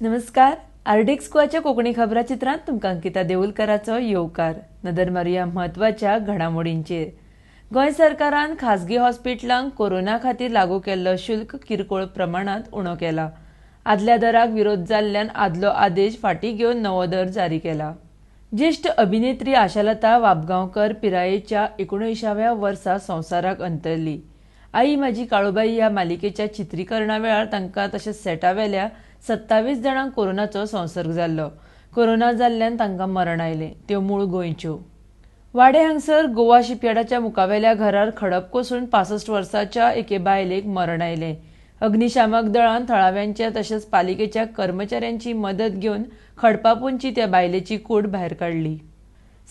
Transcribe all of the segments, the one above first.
नमस्कार, आरडीएक्स गोवाच्या कोंकणी खबराचित्रांत तुमकां अंकिता देऊलकराचो येवकार. नदर मारुया म्हत्वाच्या घडामोडींचेर. गोंय सरकारान खासगी हॉस्पिटलांक कोरोना खातीर लागू केल्लो शुल्क किरकोळ प्रमाणांत उणो केला. आदल्या दराक विरोध जाल्ल्यान आदलो आदेश फाटीं घेवन नवो दर जारी केला. ज्येश्ठ अभिनेत्री आशालता वाबगांवकर पिरायेच्या 89व्या वर्सा संवसाराक अंतरली. आई माझी काळूबाई ह्या मालिकेच्या चित्रीकरणा वेळार तांकां तशेंच सेटावेल्या 27 जाणांक कोरोनाचो संसर्ग जाल्लो. कोरोना जाल्ल्यान तांकां मरण आयलें. त्यो मूळ गोंयच्यो. वाडे हांगसर गोवा शिपयार्डाच्या मुखावेल्या घरार खडप कोसळून 65 वर्साच्या एके बायलेक मरण आयलें. अग्निशामक दळान थळाव्यांच्या तशेंच पालिकेच्या कर्मचाऱ्यांची मदत घेवन खडपापुंची त्या बायलेची कूड भायर काडली.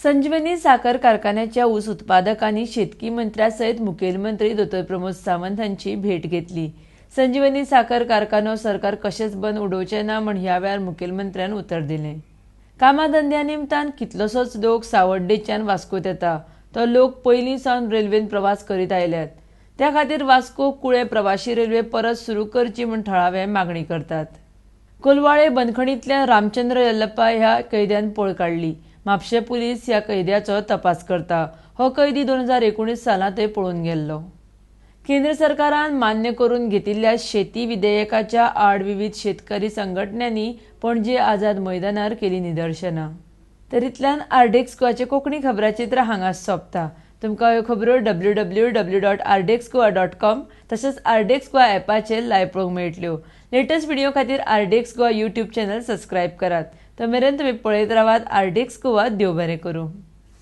संजीवनी साखर कारखान्याच्या ऊस उत्पादकांनी शेतकी मंत्र्या सयत मुखेलमंत्री दोतोर प्रमोद सावंत हांची भेट घेतली. संजीवनी साखर कारखानो सरकार कशेंच बंद उडोवचें ना म्हूण ह्या वेळार मुखेलमंत्र्यान उतर दिलें. कामाधंद्या निमतान कितलोसोच लोक सावड्डेच्यान वास्कोत येता. तो लोक पयलीं सावन रेल्वेन प्रवास करीत आयल्यात. त्या खातीर वास्को कुळे प्रवाशी रेल्वे परत सुरू करची म्हूण थळावे मागणी करतात. कोलवाळे बंदखणींतल्या रामचंद्र यल्लप्पा ह्या कैद्यान पळ काडली. म्हापशें पुलीस ह्या कैद्याचो तपास करता. हो कैदी 2019 सालांतय पळून गेल्लो. केंद्र सरकारान मान्य करून घेतिल्ल्या शेती विधेयकाच्या आड विविध शेतकरी संघटनांनी पणजे आझाद मैदानार केली निदर्शनां. तरीतल्यान आरडीएक्स गोवाचें कोंकणी खबराचित्र हांगाच सोंपता. तुमकां ह्यो खबरो www.rdxgoa.com तशेंच आरडीएक्स गोवा ॲपाचेर लायव्ह पळोवंक मेळटल्यो. लेटस्ट व्हिडिओ खातीर RDX Goa YouTube channel subscribe करात. तो मेरेन तुमी पळयत रावात आरडीएक्स गोवा. देव बरें करूं.